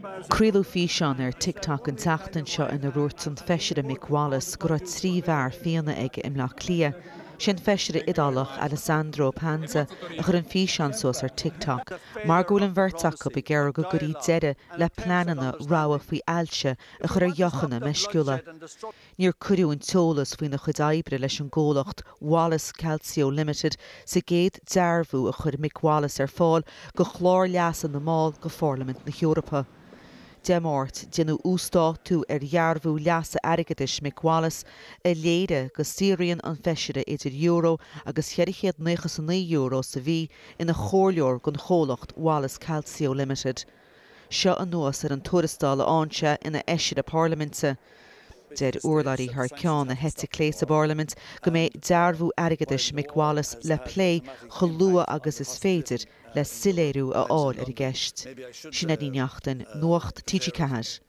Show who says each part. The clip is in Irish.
Speaker 1: Craoladh físeán ar TikTok an tseachtain seo ina ndúirt an Feisire Mick Wallace go raibh 3 bheár fíona aige i mBleá Cliath. Sé an Feisire Iodálach Alessandro Panza a chuir an físeán suas ar TikTok mar go bhfuil an bheirt acu ag iarraidh go gcuirfí deireadh le pleananna rabhadh faoi ailse a chur ar dheochanna meisciúla. Níor cuireadh an t-eolas faoina chuid oibre leis an gcomhlacht Wallace Calcio Limited sa gcéad dearbhú a chuir Mick Wallace ar fáil do chlár leasa na mball go Pharlaimint na hEorpa. Dé Máirt, déanadh uasdátú ar dhearbhú leasa airgeadais Mick Wallace a léirigh go saothraíonn an feisire idir euro agus €499 sa mhí ina chomhairleoir don chomhlacht Wallace Calcio Limited. Seo anuas ar an tuarastal a fhaigheann sé ina fheisire parlaiminte. Deir urlabhraí thar ceann na heite clé sa bParlaimint go mbeidh dearbhú airgeadais Mick Wallace le plé chomh luath agus is féidir le soiléiriú a fháil ar an gceist. Sinéad Ní Neachtain, Nuacht TG4.